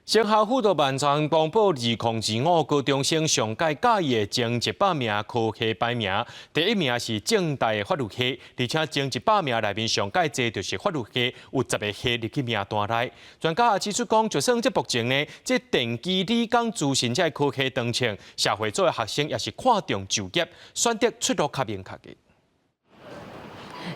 學校輔導辦昨公布2025高中生上蓋佮意的前100名科系排名，第一名是政大的法律系，而且前一百名內面上蓋濟就是法律系，有10個系入去名單內。專家也指出講，就算這目前呢，這電機、理工、資訊這科系當前，社會組的學生也是看重就業，選擇出路較明確的。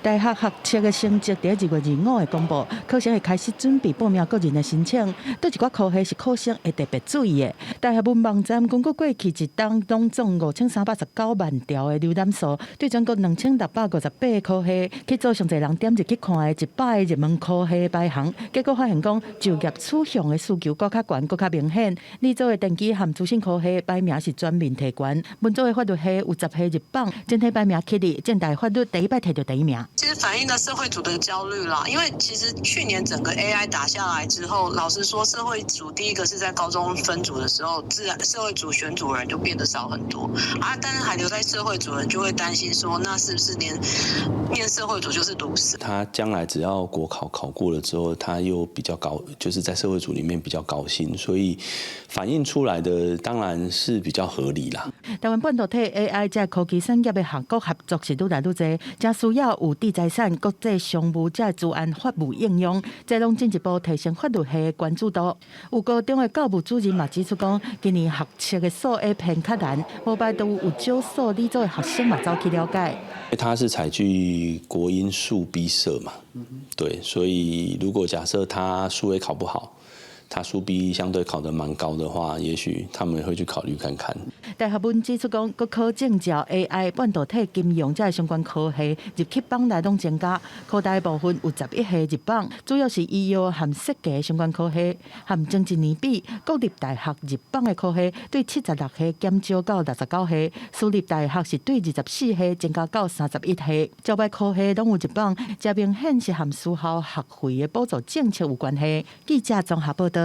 大學學測的成績佇2月25會公布，考生會開始準備報名個人的申請。佗一寡科系是考生會特別注意的。大學文網站根據過去一冬攏總5319萬條的瀏覽數，對全國2658個科系去做上濟人點入去看的100個熱門科系排行，結果發現講就業取向的需求閣較懸、閣較明顯。理組的電機和資訊科系排名是全面提懸，文組的法律系有10系入榜，整體排名起佇政大法律第一擺提著第一名。其實反映了社會組的焦慮啦，因為其實去年整個 AI 打下來之後，老實說，社會組第一個是在高中分組的時候，自然社會組選組人就變得少很多啊，但是還留在社會組人就會擔心說，那是不是連念社會組就是毒死？他將來只要國考考過了之後，他又比較高，就是在社會組裡面比較高薪，所以反映出來的當然是比較合理啦。台灣半導體 AI 這科技產業的跨國合作是愈來愈濟，誠需要有智財產、國際商務這資安法務應用，這攏進一步提升法律系的關注度。有高中的教務主任嘛指出講，今年學測的數 A 偏較難，無排除有少數理組的學生嘛走去了解。他是採取國英數 B 社嘛，對，所以如果假設他數 A 考不好，他數 B 相對考得蠻高的話，也許他們會去考慮看看。大學文指出講，國考證照 AI、半導體、金融這相關科系入去榜內攏增加，科大部分有11系入榜，主要是醫藥和設計相關科系。和前一年比，國立大學入榜的科系對76系減少到69系，私立大學是對24系增加到31系。招牌科系攏有入榜，這明顯是和私校學費的補助政策有關係。記者綜合報道。